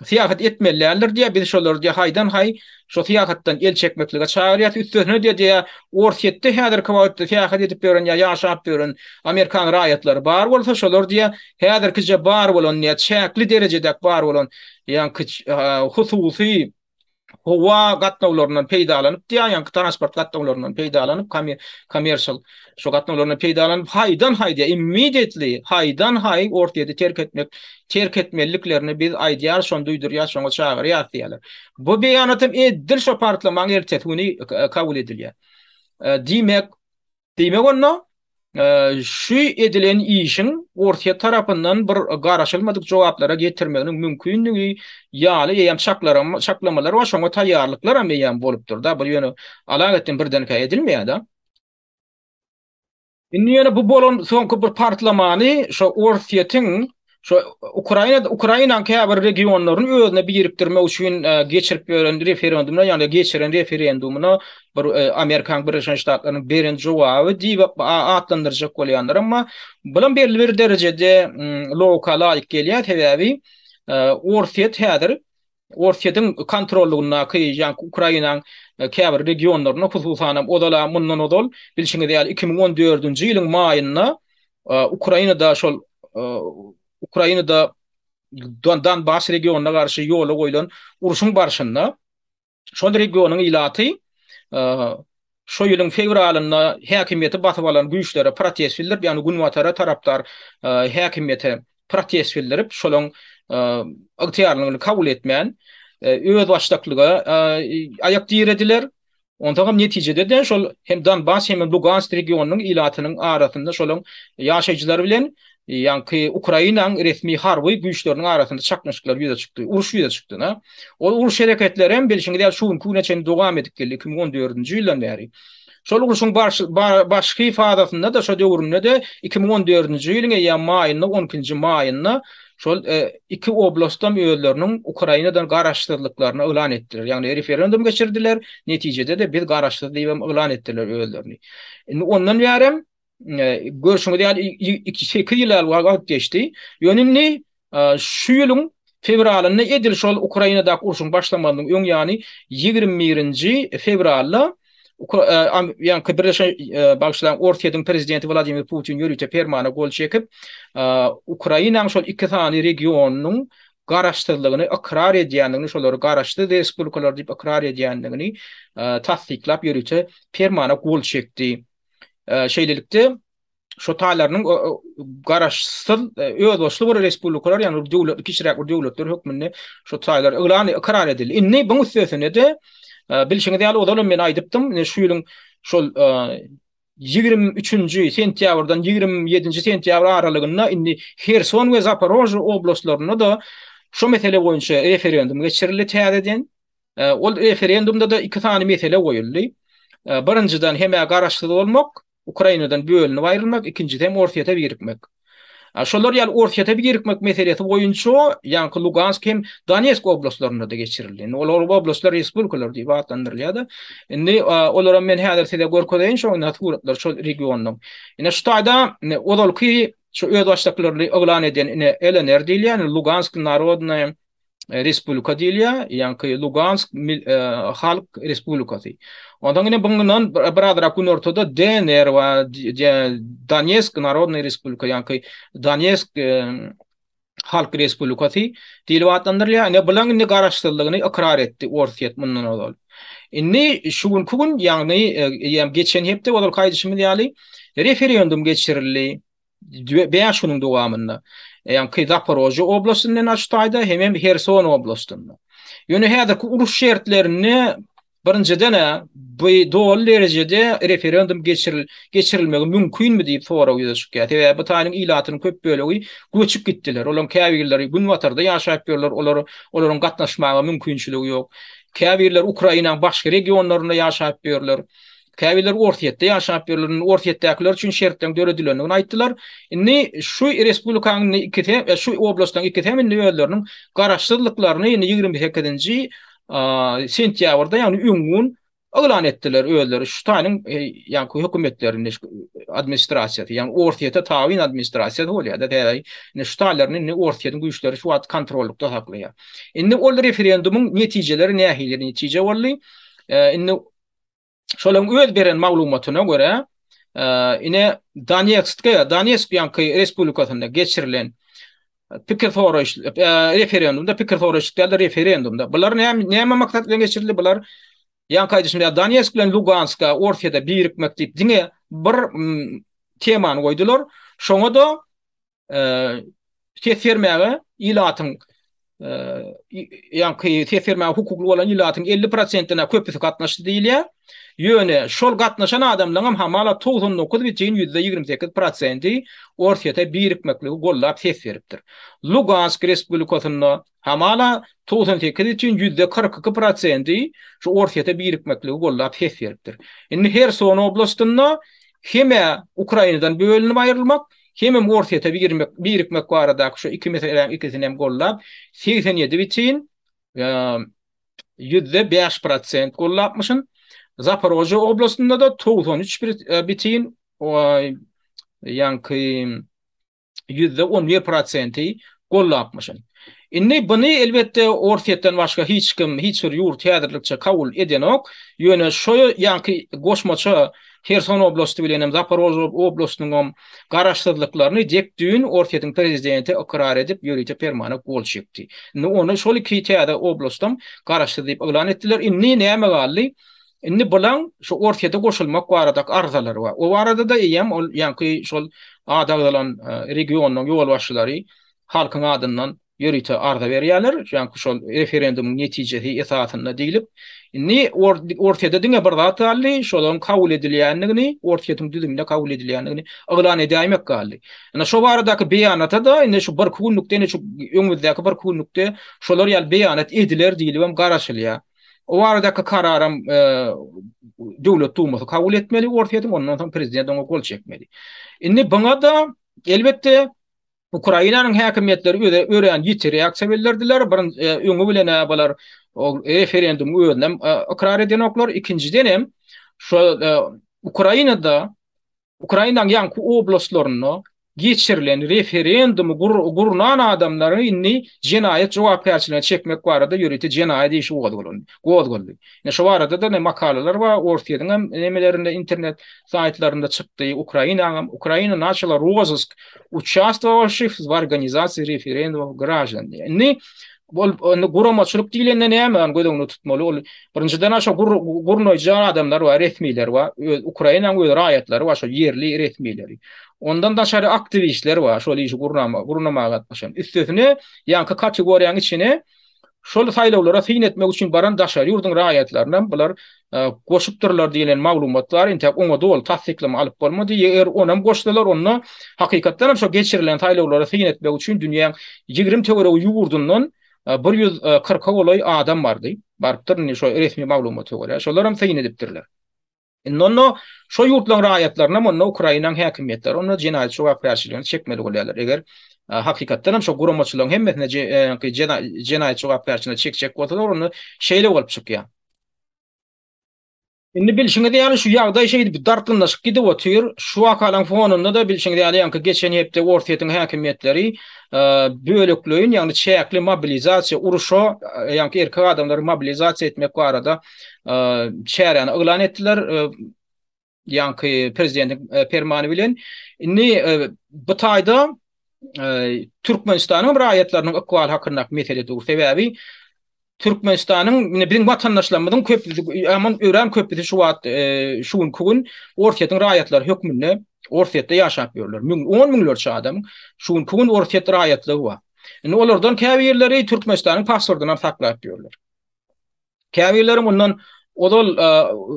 syýahat etmeli däldir diýä, biz şolary diýä haýdan-haý şo syýahatdan el çekmeklige çagyrýas. Üstesine diýä diýä Orsýetde häzirki wagtda syýahat edip ýören ýa ýaşap ýören amerikan raýatlary bar bolsa, şolar diýä häzirkije bar bolan diýä çäkli derejedäki bar bolan ýaňky hususy howa gatnawlaryndan peýdalanyp diýýär, ýaňky transport gatnawlaryndan peýdalanyp, commercial şo gatnawlaryndan peýdalanyp, haýdan-haý diýýär, immediately, haýdan-haý Orsýeti terk etmek, terk etmeliliklerini biz aýdýarys, şony duýdurýarys, şoňa çagyrýarys diýýärler. Bu beýanat hem edil şo partlamaň ertesi güni kabul edilýär. Diýmek, Diýmek onda, şu edilen işiň Orsýet tarapyndan bir garaşylmadyk jogaplara getirmeginiň mümkindigi ýaly eýýäm çaklaram, çaklamalar bar, şoňa taýýarlyklaram eýýäm bolupdyr-da, bu ýöne alagetdin birdenkä edilmeýär-de. Indi ýöne bu bolan soňky bir partlamany şo Orsýetiň. Şu Ukraina Ukrainanyň käbir regionlaryny özüne birikdirmek üçin geçirip ýören referendumyna, ýagny geçiren referendumyna bir Amerikanyň Birleşen Ştatlarynyň beren jogaby diýip atlandyrjak bolýanlar, emma bulam belli bir derejede logika laýyk gelýär, sebäbi Orsýet häzir Orsýetiň kontrollygyndaky, ýagny Ukrainanyň käbir regionlarynda, hususanam ozal-a mundan ozal, bilşiňiz ýaly, 2014-nji ýylyň maýynda Ukrainada şol Ukrainada Donbas regionyna garşy ýola goýlan urşuň barşynda şol regionyň ilaty şo ýylyň fewralynda häkimiýeti basyp alan güýçlere protest bildirip, ýagny Günbatara tarapdar häkimiýete protest bildirip, şolaň ygtyýarlylygyny kabul etmän, özbaşdaklyga aýak dirediler. Onsoňam netijede-de şol hem Donbas hem Lugansk regionynyň ilatynyň arasynda şolaň ýaşaýjylary bilen ýaňky Ukrainanyň resmi harby güýçleriniň arasynda çaknyşyklar ýüze çykdy, uruş ýüze çykdy. Ol uruş hereketleri hem bilşiňiz ýaly şu günki güne çenli dowam edip geldi, 2014-nji ýyldan bäri. Şol urşuň başky fazasynda-da, şo döwründe-de 2014-nji ýylyň eýýäm maýynda, on ikinji maýynda şol iki oblastam özleriniň Ukrainadan garaşsyzlyklaryny yglan etdiler. Ýagny referendum geçirdiler, netijede-de biz garaşsyz diýibem yglan etdiler özlerini. Indi ondan bärem Görşüňiz ýaly 8 ýyl ýaly wagt geçdi. Ýöne indi şu ýylyň fewralynda edil şol Ukrainadaky urşuň başlamagynyň öň ýany 21-nji fewralda ýaňky Birleşen bagyşlaň Orsýetiň prezidenti Wladimir Putin ýörite permana gol çekip, Ukrainanyň şol iki sany regionynyň garaşsyzlygyny ykrar edýändigini, şolary garaşsyz respublikalar diýip ykrar edýändigini tassyklap ýörite permana gol çekdi. Şeýlelikde, şo taýlarynyň garaşsyz, özbaşly bir respublikalar, ýagny döwlet, kiçiräk bir döwletler hökmünde şo taýlar yglan, ykrar edildi. Indi buň üstesine-de, bilşiňiz ýaly, ozalam men aýdypdym, indi şu ýylyň şol 23-nji sentýabrdan 27-nji sentýabr aralygynda indi Herson we Zaporožýe oblastlarynda-da şo mesele boýunça referendum geçirildi täzeden. Ol referendumda-da iki sany mesele goýuldy. Birinjiden hem-ä garaşsyz bolmak, Ukrainadan bölünip aýrylmak, ikinjisi hem Orsýete birikmek. Şolar ýaly Orsýete birikmek meselesi boýunça ýaňky Lugansk hem Donetsk oblastlarynda-da geçirildi. Indi olar oblastlar respublikalar diýip atlandyrylýar-da. Indi olaram men häzir size görkezeýin şo indi suratlar şol regionyň. Ine şu taýda ozalky şu özbaşdaklygyny yglan eden ine LNR diýilýär, Lugansk narodnaýa Respublika diýilýär, ýaňky Lugansk Halk Respublikasy. Ondan ine bundan birazrak günortada DNR bar, Donetsk Narodnyý Respublika, ýaňky Donetsk Halk Respublikasy diýlip atlandyrylýar. Ine bulaň indi garaşsyzlygyny ykrar etdi Orsýet mundan ozal. Indi şu günki gün, ýagny eýýäm geçen hepde ozalky aýdyşymyz ýaly referendum geçirildi. 5 günüň dowamynda. Ýaňky Zaporožýe oblastyndan açtaýda, hemem Herson oblastynda. Ýöne häzirki uruş şertlerinde birinjiden-ä bu doly derejede referendum geçiril geçirilmegi mümkinmi diýip sorag ýüze çykýar. Sebäbi bu taýynyň ilatynyň köp bölegi göçüp gitdiler. Olaryň käbirleri günbatarda ýaşaýyp ýörler, olar olaryň gatnaşmaga mümkinçiligi ýok. Käbirleri Ukrainanyň başga regionlarynda ýaşaýyp ýörler. Käbirleri Orsýetde ýaşap ýörler. Indi Orsýetdäkiler üçin şertleriň döredilendigini aýtdylar. Indi şu respublikanyň indi ikisi, e, şu oblastlaryň ikisi hem indi özleriniň garaşsyzlyklaryny indi 28-nji sentýabrda, ýagny öňňun yglan etdiler özleri. Şu taýynyň e, ýagny hökümetlerinde administrasiýasy, ýagny Orsýete tabyn administrasiýasy bolýar-da, sebäbi indi şu taýlaryny indi Orsýetiň güýçleri şu wagt kontrollykda saklaýar. Indi ol referendumyň netijeleri nähili netije boldy? E, indi Şolaryň öz beren maglumatyna görä, ine Donetskde, Donetsk ýaňky respublikasynda geçirilen pikir soraýyş, referendumda pikir soraýyş däl-de referendumda. Bular näme näme maksat bilen geçirildi? Bular ýaňky aýdyşym ýaly Donetsk bilen Luganska Orsýete birikmek diýip diňe bir temany goýdular. Şoňa-da ses bermäge ilatyň ýaňky ses bermäge hukukly bolan ilatyň 50 prosentine köpüsi gatnaşdy diýilýär. Ýöne şol gatnaşan adamlaryň hem hamala 99,28 prosenti Orsýete birikmekligi goldap ses beripdir. Lugansk Respublikasynda hamala 98,42 prosenti şu Orsýete birikmekligi goldap ses beripdir. Indi Herson oblastynda hem-ä Ukrainadan bölünip aýrylmak, hemem Orsýete birmek, birikmek baradaky şu iki meseläniň ikisini hem gollap, 87 bitin 5 prosent gollapmyşyn. Zaporožýe oblastynda-da 93 bitin ýaňky 11% prosenti gollapmyşyn. Indi buny elbetde Orsýetden başga hiç kim, hiç bir ýurt häzirlikçe kabul edenok. Ýöne şo ýaňky goşmaça Herson oblasty bilen hem Zaporožýe oblastynyň hem garaşsyzlyklaryny dek düýn Orsýetiň prezidenti ykrar edip ýörite permana gol çekdi. Indi ony şol iki täze oblastam garaşsyz diýip yglan etdiler. Indi näme galdy? Indi bulaň şu Orsýete goşulmak baradaky arzalary bar. O barada-da eýýäm ol ýaňky şol ady agzalan regionyň ýolbaşçylary halkyň adyndan ýörite arza berýärler. Ýaňky şol referendumyň netijesi esasynda diýlip. Indi Orsýete diňe bir zat galdy, şolaryň kabul edilýändigini, Orsýetiň düzüminde kabul edilýändigini yglan edäýmek galdy. Indi şo baradaky beýanata-da indi şu birki günlükde, indi şu öňümizdäki birki günlükde şolar ýaly beýanat ediler diýlibem garaşylýar. O baradaky kararam Döwlet Dumasy kabul etmeli Orsýetiň, ondan soň prezident oňa gol çekmeli. Indi buňa-da elbetde Ukrainanyň häkimiýetleri öze örän ýiti reaksiýa bildirdiler. Bir öňi bilen-ä bular referendumyň özünem ykrar edenoklar. Ikinjiden hem şo Ukrainada Ukrainanyň ýaňky oblastlarynda geçirilen referendumy gurnan adamlary indi jenaýat jogapkärçiligine çekmek barada ýörite jenaýat işi gozgaldy. Ine şu barada-da ne makalalar bar, Orsýetiň hem nemelerinde internet saýtlarynda çykdy, Ukrainanyň hem, Ukraina načala rozysk uçastwowawşih w organizasiýi referendumow graždan diýýär. Indi ol indi guramaçylyk diýlende näme ony göz öňünde tutmaly? Ol birinjiden şo gurnaýjy adamlar bar, resmiler bar, öz Ukrainanyň öz raýatlary bar, şo ýerli resmileri. Ondan daşary aktiwistler bar, şol işi gurnama gurnamaga gatnaşan. Üstesine ýaňky kategoriýanyň içine Şol saýlawlara syn etmek üçin baran daşary ýurduň raýatlarynam bular goşupdyrlar diýlen maglumat bar. Entek oňa doly tassyklama alyp bolmady. Eger onam goşsalar, onda hakykatdan hem şo geçirilen saýlawlara syn etmek üçin dünýäň 20 töweregi ýurdundan 140-a golaý adam bardy. Barypdyr indi şo resmi maglumata görä. Şolaram syn edipdirler. Indi onda şo ýurtlaryň raýatlarynam onda Ukrainanyň häkimiýetleri onda jenaýat jogapkärçiligini çekmeli bolýarlar. Eger hakykatdan hem şo guramaçylaryň hemmesine jenaýat jogapkärçiligine çekjek bolsalar onda şeýle bolup çykýar. Indi bilşiňiz ýaly şu ýagdaý şeýdip dartgynlaşyp gidip otyr. Şu wakalaryň fonunda-da bilşiňiz ýaly ýaňky geçen hepde Orsýetiň häkimiýetleri bölekleýin ýagny çäkli mobilizasiýa uruşa ýaňky erkek adamlary mobilizasiýa etmek barada çäräni yglan etdiler. Ýaňky prezidentiň permany bilen. Indi bu taýda Türkmenistanyň raýatlarynyň ykbaly hakyndaky mesele dur. Sebäbi Türkmenistanyň indi biziň watandaşlarymyzyň köpüsi, aman örän köpüsi şu wagt şu günki gün Orsýetiň raýatlary hökmünde Orsýetde ýaşap ýörler. Müň, on müňlerçe adam şu günki gün Orsýet raýatlygy bar. Indi olardan käbirleri Türkmenistanyň pasportyny hem saklap ýörler. Käbirleri mundan ozal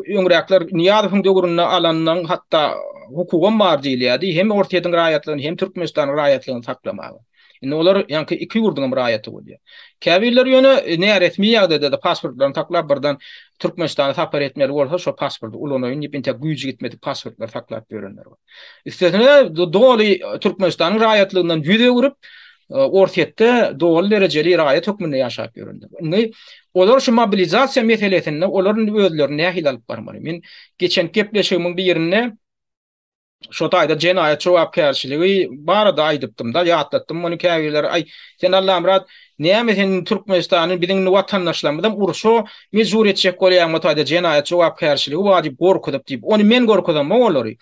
öňräkler Nyýazowyň döwründe alanynyň hatda hukugam bar diýilýärdi, hem Orsýetiň raýatlygyny, hem Türkmenistanyň raýatlygyny saklamaga. Indi olar ýaňky iki ýurduň hem raýaty bolýar. Käbirleri ýöne näresmi ýagdaýda-da pasportlaryny saklap birden Türkmenistana sapar etmeli bolsa şo pasporty ulanaýyn diýip entek güýji gitmedik pasportlary saklap ýörenler bar. Üstesine doly Türkmenistanyň raýatlygyndan ýüz öwrüp, Orsýetde doly derejeli raýat hökmünde ýaşap ýörenler. Indi olar şu mobilizasiýa meselesinde olar indi özlerini nähili alyp barmaly? Men geçen gepleşigimiň birinde şo taýda jenaýat jogapkärçiligi barada aýdypdym-da, ýatlatdym muny käbirleri, aý, sen Allamyrat, näme sen Türkmenistany biziň indi watandaşlarymyzam urşa mejbur etjek bolýaň bu taýda jenaýat jogapkärçiligi bar diýip gorkuzyp diýip. Ony men gorkuzamok olary.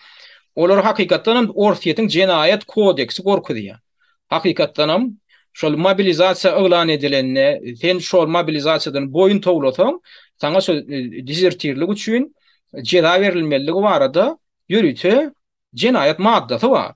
Olary hakykatdan hem Orsýetiň jenaýat kodeksi gorkuzýar. Hakykatdanam, şol mobilizasiýa yglan edilende, sen şol mobilizasiýadan boýun towlasaň, saňa şol dezertirlik üçin jeza berilmeliligi barada ýörite jenaýat maddasy bar.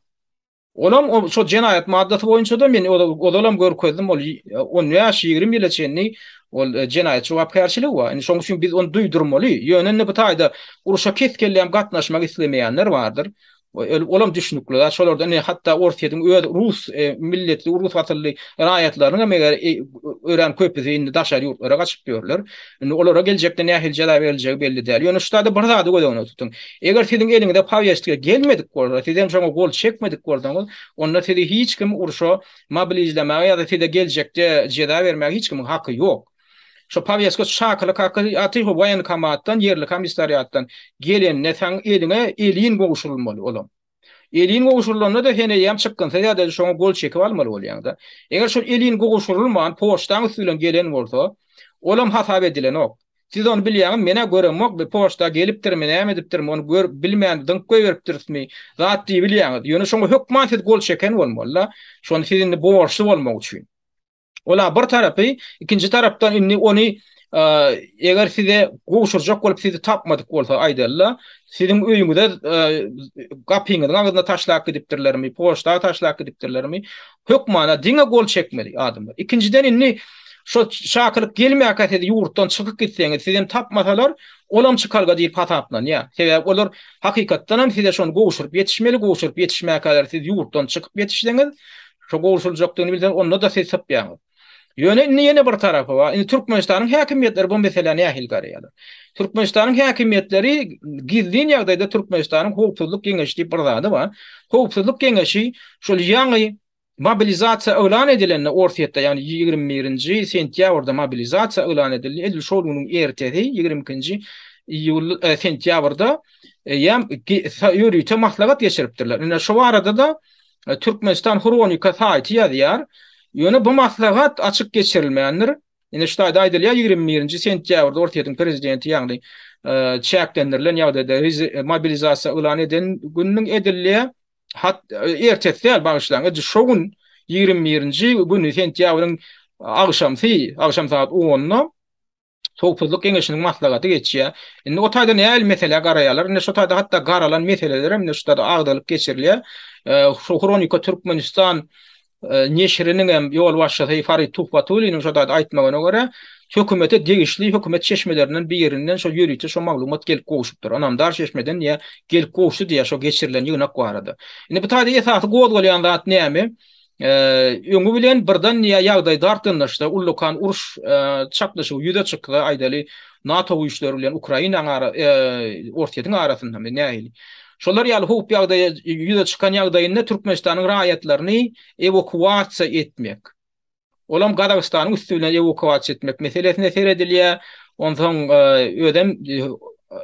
Olam şol jenaýat maddasy boýunça-da men ozalam görkezdim, ol 15-20 ýyla çenli ol jenaýat jogapkärçiligi bar. Indi şonuň üçin biz ony duýdurmaly. Ýöne indi bu taýda urşa kes-kelläm gatnaşmak islemeýänler bardyr. Olam düşnükli zat. Şolardan indi hatda Orsýetiň öz rus milletli, rus asylly raýatlarynyň hem eger örän köpüsi indi daşary ýurtlara gaçyp ýörler. Indi olara geljekde nähili jeza beriljegi belli däl. Ýöne şu zady bir zady göz öňünde tutuň. Eger siziň eliňize powestka gelmedik bolsa, siz hem şoňa gol çekmedik bolsaňyz, onda sizi hiç kim urşa mobilizlemäge ýa-da size geljekde jeza bermäge hiç kimiň haky ýok. Şo powestka çakylyk haky aty woýenkomatdan, ýerli komissariatdan gelende saň eliňe elin gowşurylmaly olam. Elin gowşurylanda-da sen eýýäm çykgynsyz ýagdaýda şoňa gol çekip almaly bolýaň-da. Eger şol elin gowşurylman, poçtaň üsti bilen gelen bolsa, olam hasap edilenok. Siz ony bilýäňiz, men-ä göremok, bir poçta gelipdirmi, näme edipdirmi, ony gör, bilmän zyňyp goýberipdirismi, zat diýibilýäňiz. Ýöne şoňa hökman siz gol çeken bolmaly-da. Şony siz indi borçly bolmak üçin. Ola bir tarapy, ikinji tarapdan indi ony eger size gowşurjak bolup sizi tapmadyk bolsa aýdalyda, siziň öýüňize gapyňyzyň agzyna taşlap gidipdirlermi, poçta taşlap gidipdirlermi, hökmana diňe gol çekmeli adamlar. Ikinjiden indi şo çakylyk gelmäkä siz ýurtdan çykyp gitseňiz, sizem tapmasalar, olam çykalga diýip hasaplanýar. Sebäbi olar hakykatdan hem size şony gowşuryp ýetişmeli, gowşuryp ýetişmäkäler siz ýurtdan çykyp ýetişseňiz, Şo gowşuryljakdygyny bilseňiz, onda-da siz sypýaňyz. Ýöne indi ýene bir tarapy bar. Indi Türkmenistanyň häkimiýetleri bu meselä nähili garaýarlar? Türkmenistanyň häkimiýetleri gizlin ýagdaýda Türkmenistanyň Howpsuzlyk geňeşi diýip bir zady bar. Howpsuzlyk geňeşi şol ýaňy mobilizasiýa yglan edilende Orsýetde, ýagny 21-nji sentýabrda mobilizasiýa yglan edildi. Edil şol günüň ertesi 22-nji iýul sentýabrda eýýäm ýörite maslahat geçiripdirler. Ine şu barada-da Türkmenistan Hronika saýty ýazýar. Ýöne bu maslahat açyk geçirilmändir. Ine şu taýda aýdylýar, 21-nji sentýabrda Orsýetiň prezidenti, ýagny çäklendirilen ýagdaýda mobilizasiýa yglan eden gününiň edilýär. Hat ertesi däl, bagyşlaň, edil şo gün 21-nji güni sentýabryň agşamsy, agşam sagat 10-da Howpsuzlyk geňeşiniň maslahaty geçýär. Indi o taýda nähili meselä garaýarlar? Indi şu taýda hatda garalan meseleler hem indi şu taýda agzalyp geçirilýär. Şu Hronika Türkmenistan neşiriniň hem ýolbaşçysy Farid Tuhbatulliniň şu taýda aýtmagyna görä, hökümete degişli hökümet çeşmelerinden birinden şo ýörite şo maglumat gelip gowşupdyr. Ynamdar çeşmeden diýýär, gelip gowşdy diýýär şo geçirilen ýygnak barada. Indi bu taýda esasy gozgalýan zat näme? Öňi bilen birden diýýär ýagdaý dartgynlaşsa, ullakan uruş çaknyşygy ýüze çyksa, aýdaly, NATO güýçleri bilen Ukrainanyň ara, Orsýetiň arasyndamy, nähili? Şolar ýaly howp ýagdaýy ýüze çykan ýagdaýynda Türkmenistanyň raýatlaryny ewakuasiýa etmek. Olam Gazagystanyň üsti bilen ewakuasiýa etmek meselesine seredilýär. Onsoň özem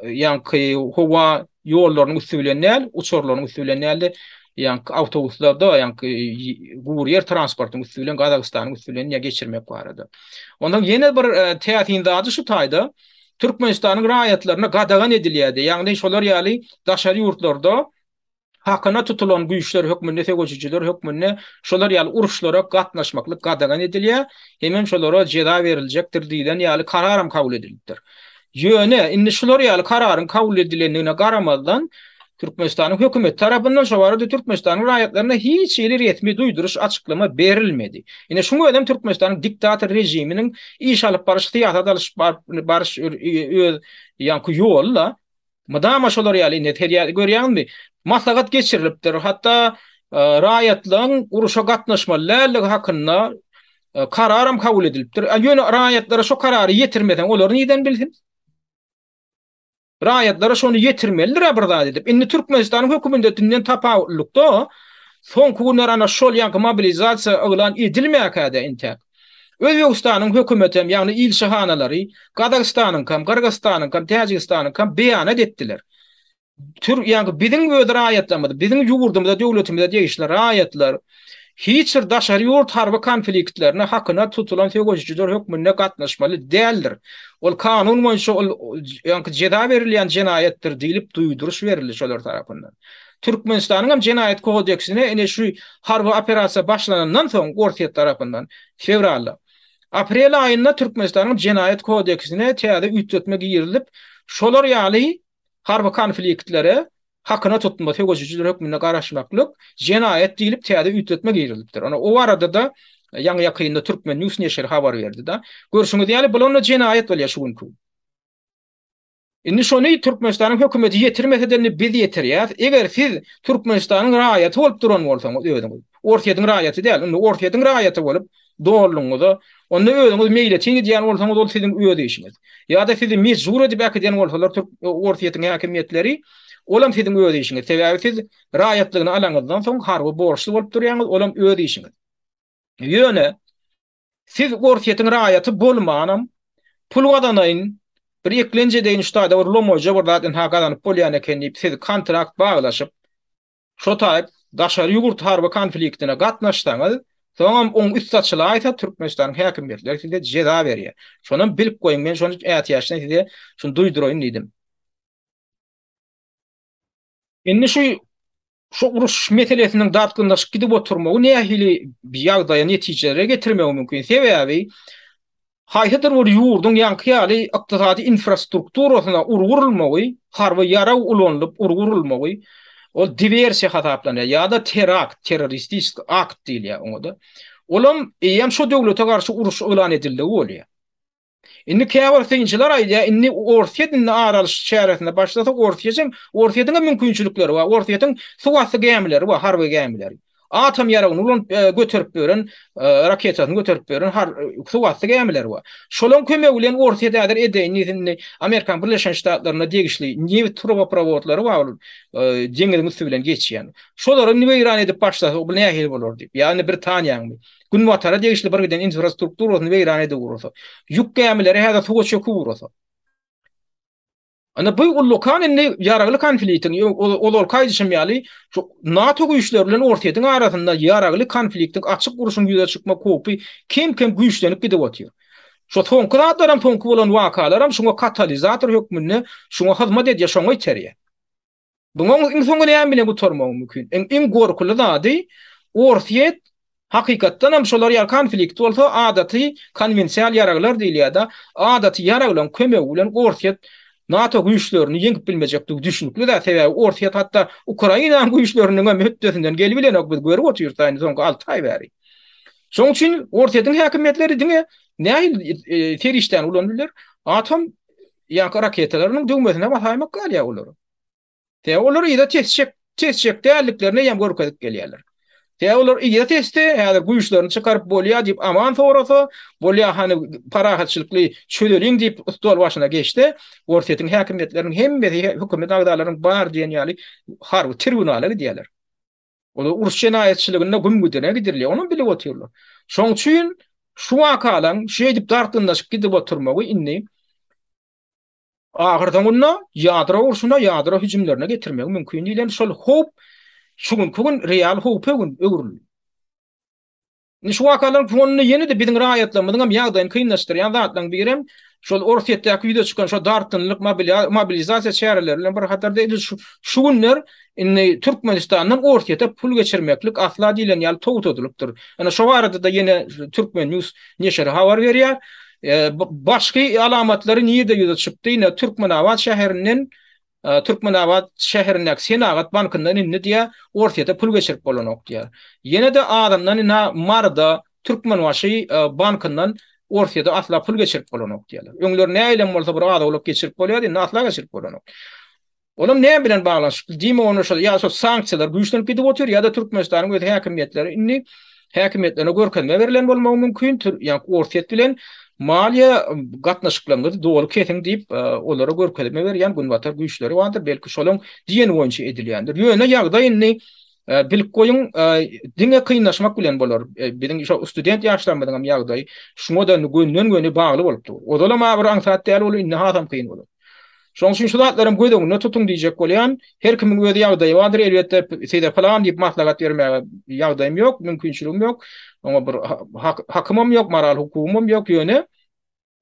ýaňky howa ýollarynyň üsti bilen däl, uçarlaryň üsti bilen däl-de, ýaňky awtobuslarda, ýaňky gury ýer transportynyň üsti bilen Gazagystanyň üsti bilen ýa geçirmek barada. Onsoň ýene bir täsin zady şu taýda Türkmenistanyň raýatlaryna gadagan edilýärdi. Ýagny şolar ýaly daşary ýurtlarda hakyna tutulan güýçler hökmünde, söweşijiler hökmünde şolar ýaly uruşlara gatnaşmaklyk gadagan edilýär, hemem şolara jeza beriljekdir diýlen ýaly kararam kabul edilipdir. Ýöne indi şular ýaly kararyň kabul edilendigine garamazdan, Türkmenistanyň hökümeti tarapyndan şo barada Türkmenistanyň raýatlaryna hiç hili resmi duýduryş, açyklama berilmedi. Ine şuň özem Türkmenistanyň diktator režiminiň iş alyp baryş, syýasat alyş baryş öz ýaňky ýoly-da. Mydama şolar ýaly indi her görýäňizmi? Maslahat geçirilipdir. Hatda raýatlaryň uruşa gatnaşmaly däldigi hakynda kararam kabul edilipdir. Ýöne raýatlara şo karary ýetirmeseň, olar nirden bilsin? Raýatlara şony ýetirmelidir-ä bir zat edip. Indi Türkmenistanyň hökümetinden tapawutlylykda, soňky günler ana şol ýaňky mobilizasiýa yglan edilmäkä-de intäk. Özbegistanyň hökümetem, ýagny ilçihanalary Gazagystanyňkam, Gyrgyzystanyňkam, Täjigistanyňkam beýanat etdiler. Tür, ýagny biziň öz raýatlarymyz, biziň ýurdumyza, döwletimize degişli raýatlar hiç bir daşary ýurt harby konfliktlerine hakyna tutulan söweşijiler hökmünde gatnaşmaly däldir. Ol kanun boýunça ol ýagny jeza berilýän jenaýatdyr diýlip duýduryş berildi şolar tarapyndan. Türkmenistanyň hem jenaýat kodeksine ine şu harby operasiýa başlanandan soň Orsýet tarapyndan fewralda, aprel aýynda Türkmenistanyň jenaýat kodeksine täze üýtgetme girizilip, şolar ýaly harby konfliktlere hakyna tutma söweşijiler hökmünde garaşmaklyk jenaýat diýlip täze üýtgetme girizilipdir. Ona o barada-da ýaňy-ýakynda Turkmen News neşiri habar berdi-de. Görşüňiz ýaly, bul onda jenaýat bolýar şu günki gün. Indi şony Türkmenistanyň hökümeti ýetirmese-de indi biz ýetirýäs. Eger siz Türkmenistanyň raýaty bolup duran bolsaňyz özüňiz, Orsýetiň raýaty däl, indi Orsýetiň raýaty bolup dolduňyz-a, onda özüňiz meýletin gidýän bolsaňyz ol siziň öz işiňiz. Ýa-da sizi mejbur edip äkiden bolsalar Orsýetiň häkimiýetleri, olam siziň öz işiňiz. Sebäbi siz raýatlygyny alaňyzdan soň harby borçly bolup durýaňyz, olam öz işiňiz. Ýöne Siz Orsýetiň raýaty bolmanam, pul gazanaýyn, bir eklenç edeýin şu taýda bir lomaýja bir zat ynha gazanyp bolýan eken diýip siz kontrakt baglaşyp, şo taýyp daşary ýurt harby konfliktine gatnaşsaňyz, soňam oň üsti açylaýsa Türkmenistanyň häkimiýetleri size jeza berýär. Şonam bilip goýuň, men şony ätiýaçdan size şuny duýduraýyn diýdim. Indi şu şu uruş meselesiniň dartgynlaşyp gidip oturmagy nähili ýagdaýa, netijelere getirmegi mümkin? Sebäbi haýsydyr bir ýurduň ýaňky ýaly ykdysady infrastrukturasyna urgy urulmagy, harby ýarag ulanylyp urgy urulmagy, ol diwersiýa hasaplanýar ýa-da terakt, terroristik akt diýilýär oňa-da. Olam eýýäm şo döwlete garşy uruş yglan edildigi bolýar. Indi käbir synçylar aýdýar, indi Orsýet indi ar alyş çäresine başlasa, Orsýetiň, Orsýetiň hem mümkinçilikleri bar. Orsýetiň suw asty gämileri bar, harby gämileri. Atom ýaragyny ulanyp göterip ýören, raketasyny göterip ýören suw asty gämileri bar. Şolaryň kömegi bilen Orsýet häzir edeýin diýse indi Amerikanyň Birleşen Ştatlaryna degişli nebit truboprawodlary bar ol deňiziň üsti bilen geçýän. Şolary indi weýran edip başlasa, bu nähili bolar diýip. Ýa indi Britaniýanyňmy? Günbatara degişli bir giden infrastrukturasyny weýran edip ugrasa, ýük gämileri häzir suwa çöküp ugrasa. Indi bu ullakan indi ýaragly konfliktiň, ozalky aýdyşym ýaly, şu NATO güýçleri bilen Orsýetiň arasynda ýaragly konfliktiň, açyk urşuň ýüze çykmak howpy kem-kem güýçlenip gidip otyr. Şu soňky zatlaram, soňky bolan wakalaram şuňa katalizator hökmünde şuňa hyzmat edýär, şoňa iterýär. Bunuň iň soňy näme bilen gutarmagy mümkin? Iň iň gorkuly zady Orsýet hakykatdan hem şolar ýaly konflikt bolsa adaty konwensial ýaraglar diýilýär-de, adaty ýaraglaryň kömegi bilen Orsýet NATO güýçlerini ýeňip bilmejekdigi düşnükli-dä, sebäbi Orsýet hatda Ukrainanyň güýçleriniň hem hötdesinden gelibilenok biz görüp otyrys indi soňky 6 aý bäri. Şonuň üçin Orsýetiň häkimiýetleri diňe nähili serişdäni ulanyp biler? Atom ýa raketalarynyň düwmesine basaýmak galýar olara. Sebäbi olar yza tesjek, tesjek däldiklerini eýýäm görkezip gelýärler. Sebäbi olar yza tesse, häzir güýçlerini çykaryp bolýar diýip aman sorasa, bolýar hany parahatçylykly çözeliň diýip stol başyna geçse, Orsýetiň häkimiýetleriniň hemmesi, hökümet agzalarynyň bary diýen ýaly harby tribunala gidýärler. Olar uruş jenaýatçylygynda güm-güdüne gidirilýär, onam bilip otyrlar. Şoň üçin şu wakalaryň şeýdip dartgynlaşyp gidip oturmagy indi Ahyrsoňunda ýadro urşuna, ýadro hüjümlerine getirmegi mümkin diýlen şol howp şu günki gün real howpa öwrüldi. Indi şu wakalaryň fonunda ýene-de biziň raýatlarymyzyň hem ýagdaýyny kynlaşdyrýan zatlaryň biri hem şol Orsýetdäki ýüze çykan şo dartgynlyk mobilizasiýa çäreleri bilen bir hatarda edil şu günler indi Türkmenistandan Orsýete pul geçirmeklik asla diýlen ýaly togtadylypdyr. Ine şo barada-da ýene Türkmen News neşiri habar berýär. Başky alamatlary nirde ýüze çykdy? Ine Türkmenabat şäherinden Türkmenabat şäherindäki Senagat bankyndan indi diýýär, Orsýete pul geçirip bolanok diýýär. Ýene-de azyndan ina Maryda Türkmenbaşy bankyndan Orsýete asla pul geçirip bolanok diýýärler. Öňler nähilem bolsa bir az-owlak geçirip bolýardy, indi asla geçirip bolanok. Olam näme bilen baglanyşykly? Diýmek onda şol ýa şol sanksiýalar güýçlenip gidip otyr ýa-da Türkmenistanyň öz häkimiýetleri indi häkimiýetlerine görkezme berlen bolmagy mümkin, ýa Orsýet bilen maliýe gatnaşyklaryňyzy doly kesiň diýip, olara görkezme berýän günbatar güýçleri bardyr, belki şolaň diýeni boýunça edilýändir. Ýöne ýagdaý indi bilip goýuň, diňe kynlaşmak bilen bolar. Biziň şo student ýaşlarymyzyň hem ýagdaýy şuňa-da gönden-göni bagly bolup dur. Ozalam-a bir aňsat däl ol, indi hasam kyn bolar. Şonuň üçin şu zatlaram göz öňünde tutuň diýjek bolýan. Her kimiň öz ýagdaýy bardyr, elbetde size pylan diýip maslahat bermäge ýagdaýym ýok, mümkinçiligim ýok. Oňa bir hakymam ýok, moral hukugymam ýok, ýöne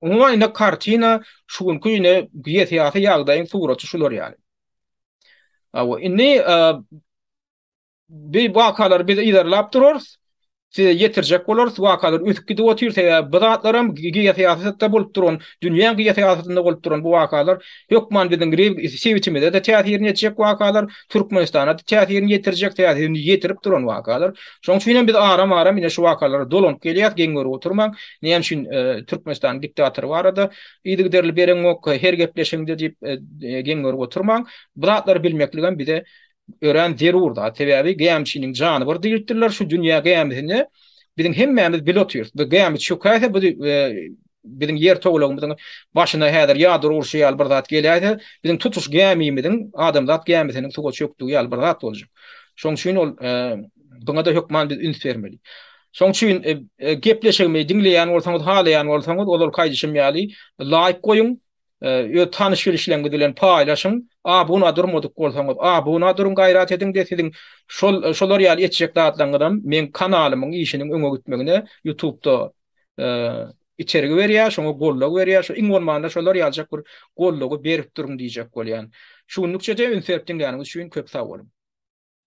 umuman ine kartina şu günki ine geosyýasy ýagdaýyň suraty şular ýaly. Hawa, indi bi wakalary biz yzarlap durarys. Size ýetirjek bolarys. Wakalar ösüp gidip otyr. Sebäbi bu zatlaram geosyýasatda bolup duran, dünýäň geosyýasatynda bolup duran bu wakalar hökman biziň sebitimize-de täsirini etjek wakalar, Türkmenistana-da täsirini ýetirjek, täsirini ýetirip duran wakalar. Şonuň üçin hem biz aram-aram ine şu wakalara dolanyp gelýäs, geň görüp oturmaň. Näme üçin Türkmenistanyň diktatory barada yzygiderli bereňok her gepleşigiňde diýip geň görüp oturmaň. Bu zatlary bilmekligem bize örän zerur zat. Sebäbi gämiçiniň jany bir diýipdirler, şu dünýä gämisinde biziň hemmämiz bile otyrys. Bu gämi çökäýse, bu biziň ýer togalagymyzyň başyna häzir ýadro urşy ýaly bir zat geläýse, biziň tutuş gämimiziň, adamzat gämisiniň suwa çökdügi ýaly bir zat boljak. Şonuň üçin ol buňa-da hökman biz üns bermeli. Şonuň üçin gepleşigimi diňleýän bolsaňyz, halaýan bolsaňyz, ozalky aýdyşym ýaly laýk goýuň, Öz tanyş-bilişleriňiz bilen paýlaşyň. Abuna durmadyk bolsaňyz, abuna duruň gaýrat ediň-de siziň şol şolar ýaly etjek zatlaryňyzam meň kanalymyň işiniň öňe gitmegine ýutubda itergi berýär, şoňa goldaw berýär. Şo iň bolmanda şolar ýaljak bir goldawy berip duruň diýjek bolýan. Şu günlükçe-de üns berip diňläniňiz üçin köp sag boluň.